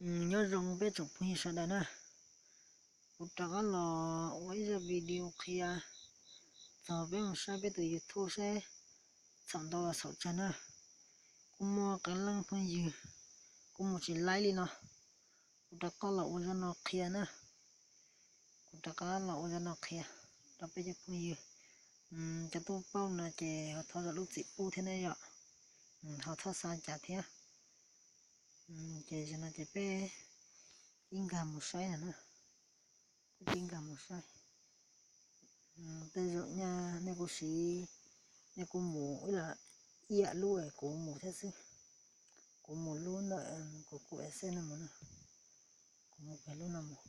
Nyob zoo peb tsoom phooj ywg sawv daws na, kuv rov qab los ua ib zaj video qhia txog peb mus saib peb tus YouTube saib txhaum ntau los txhaum tsawg na. Kuj muaj qee leej phooj ywg kuj mus tsis laib li no, kuv rov qab los ua zaj no qhia na. Kuv rov qab los ua zaj no qhia rau peb cov phooj ywg. Cov tuaj paub no ces ho thov zam lub txim pub thiab ne yom, ho txhob xav cas thiab. Ces zaum no ces peb ib nkag mus saib no na, peb ib nkag mus saib. Tej zaum nyaj nej kuj siv, nej kuj mus ib yam, ib yam lub es kuv mus thiab xwb. Kuv mus lub ntawm kuv kuv ese no mus na, kuv mus pem lub no mus.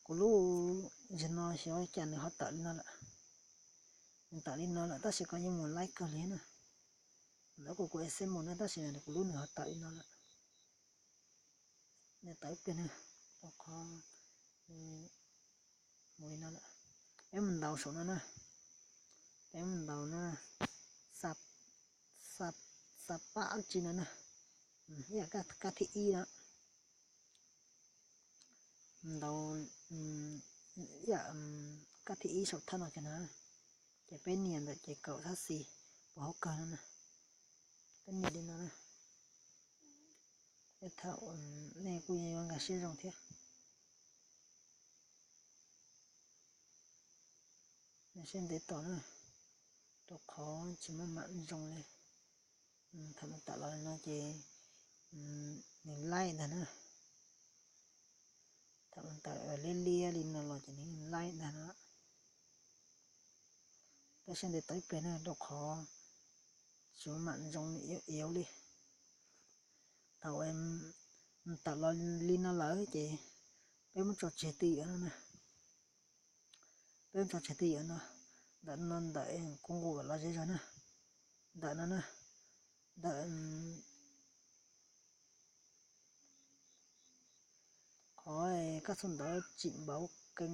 Kuv lub zaum no xyov cas nws ho tawm li no lawm. Nws tawm li no lawm tab sis koj yeej mus laib kawg li na. Ntawd kuv kuv ese mus na tab sis kuv lub nws ho tawm li no lawm. Nws tawm ib pliag na, rau qhov mus li no lawm. Peb mus ntaus saum no na, peb mus ntaus na, xa, xa pab ab tsi no na, ib yam kab thib ib no. Ntaus ib yam kab thib ib saum thawj no kiag na, ces peb nias ntawm ces kaum sab xis puas hauv kawg no na. Peb nias li no na. Tej thaum nej kuj yuav nkag siab zoo thiab. Nkag siab ntev tos na, rau qhov tsis muaj mam zoo li. Thaum nws tawm los li no ces nws laib ntag na. Thaum nws tawm liab liab li no los ces nws laib ntag na. Peb siab ntev tos ib pliag na rau qhov tsis muaj mam zoo li, iv iv li. Thaum nws tawm los li no lawm ces peb muab tso tseg twj ywm no na. Peb muab tso tseg twj ywm no, ntawm no ntawm kuv nqus los ze zog na, ntawm no na, ntawm qhov kab xu ntawv tsim npaum kees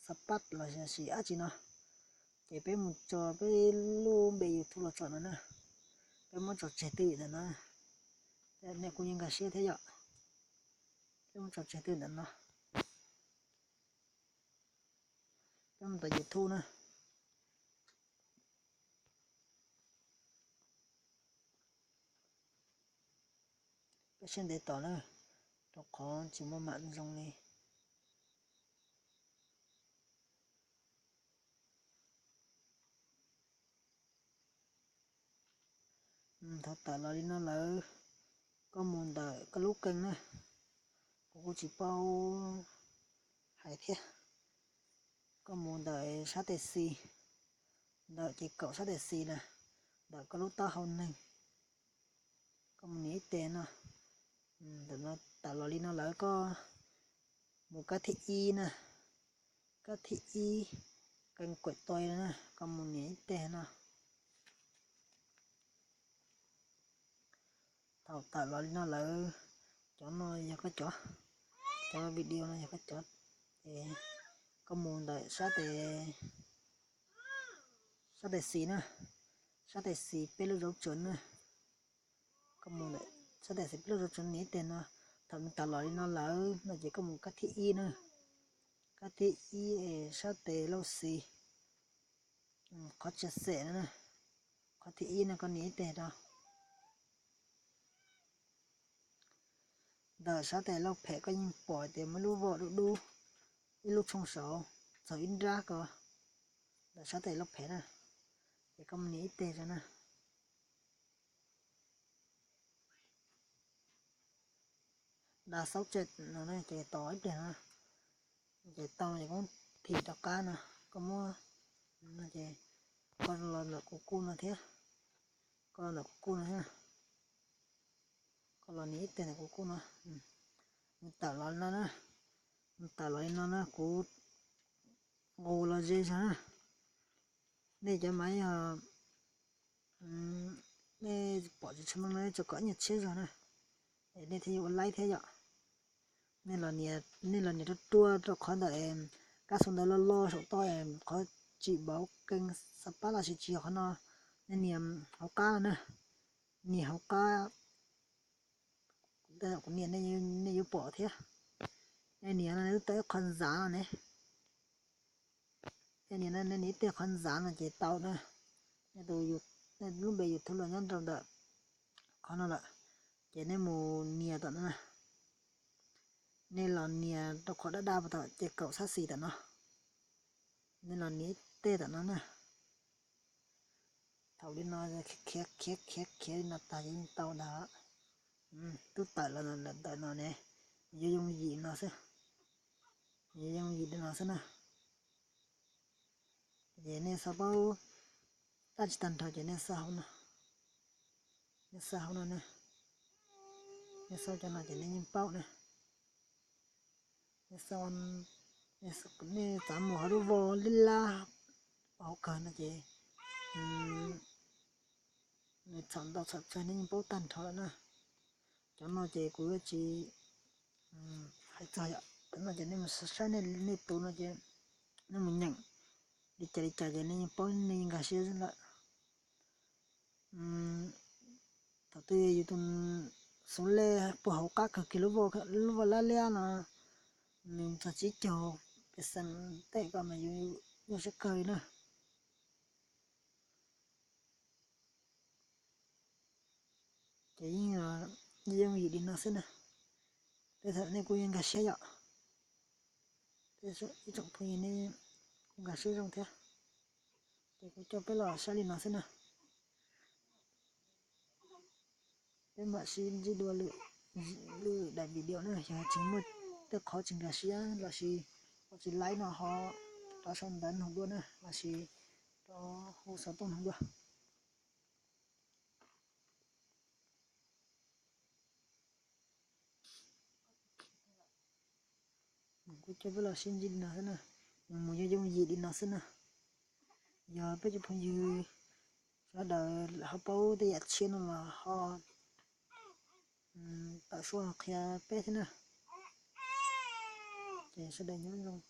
xa pab los sis ab tsi no, ces peb mus tso peb lub npe YouTube los tso no na. Peb muab tso tseg twj ywm ntawm no, nej kuj yeej nkag siab thiab yom. Peb muab tso tseg twj ywm ntawm no. Peb mus tom YouTube na. Peb siab ntev tos na, rau qhov tsis muaj mam zoo li. Thaum tawm los li no lawm, koj mus ntawm koj lub kees na, kuv kuj tsis paub hais thiab. Koj mus ntawm sab tes xis, ntawm ces kaum sab tes xis na, ntawm koj lub taub hau neeg. Koj mus nias ib teg no, tawm los li no lawm koj mus kab thib ib na, kab thib ib, kees kuam toi na, koj mus nias ib teg no. Thaum tawm los li no lawm, cov no yog koj cov, cov video no yog koj cov, ces koj mus ntawm sab tes, sab tes xis na, sab tes xis peb lub dấu chấm na. Koj mus ntawm sab tes xis peb lub dấu chấm nias ib teg no, thaum nws tawm los li no lawm no ces koj mus kab thib ib na, kab thib ib es sab tes lauj xis, qhov chia sẻ no na, qhov thib ib no koj nias ib teg rau. Ntawm sab tes lauj phem koj yeej pom tias muaj ib lub voj dub dub, ib lub tshooj saud txog ib nrab ko, ntawm sab tes lauj phem na, ces koj mus nias ib teg rau na. Đa số chết no ces tos ib pliag no, ces tau ces koj thim rov qab no, koj muab, ces koj los ntawm kuv kuj no thiab, koj los ntawm kuv kuj no thiab, koj los nias ib teg ntawm kuv kuj no. Nws tawm los li no na, nws tawm los li no na, kuv nqus los ze zog na. Nej cov mas yog nej pom tsis tshua meej no nej tso kom ib nyuag tshiab zog na, nej thiaj yuav ua laib thiab yom. Nej los nias ruaj ruaj rau qhov ntawm kab xu ntawv loj loj saum toj, qhov tsim npaum kees xa pab los sis tsis yog qhov no, nej nias hauv qab na, nias hauv qab Tej zaum kuv nias nej yuav pom thiab. Nej nias no nej twb tau ib qho ntxav no ne. Nej nias no nej nias ib teg qhov ntxav no ces tau na. Nej tus, nej lub npe YouTube los nyob rau ntawm qhov no lawm, ces nej mus nias tom no na. Nej los nias rau qhov daj daj puas tom ces kaum xab xis tom no. Nej los nias ib teg tom no na. Thaum li no khiav khiav khiav khiav li no tag ces yeej tau ntag. Twb tawm los lawm ntawm no ne. Yuav yooj yim no xwb. Yuav yooj yim li no xwb na. Ces nej xav paub dab tsi tag nrho ces nej xav hauv no, nej xav hauv no na. Nej xav cov no ces nej yeej paub na. Nej xav, nej xav mus hauv lub voj lib lab hauv kawg no ces nws txhaum ntau txhaum tsawg nej yeej paub tag nrho lawm na. Cov no ces kuv yuav tsis hais txog yom. Cov no ces nej mus saib nej tus no ces nej mus nyeem li cas li cas ces nej yeej paub, nej yeej nkag siab lawm. Thaum twg yus tus xuv lej puag hauv qab kawg kiag lub voj lab liab no, nws txog tsib caug percent tej ko mas yus nyuaj siab kawg li na. Ces yeej yooj yim li no xwb na. Tej thaum nej kuj yeej nkag siab yom. Ib tsoom phooj ywg nej kuj nkag siab zoo thiab. Ces kuv coj peb los saib li no xwb na. Peb mam sib ntsib dua lwm daim video na, yog tsis muaj tej qhov tsis nkag siab lossis qhov tsis laib no ho rov sau ntawv nug dua na, lossis rov hu xov tooj nug dua. Kuv coj peb los sib ntsib li no xwb na, mus yooj yooj yim li no xwb na. Yog peb cov phooj ywg sawv daws ho paub tej yam tshiab no los ho tawm suab qhia peb thiab na. Ces sawv daws nyob zoo.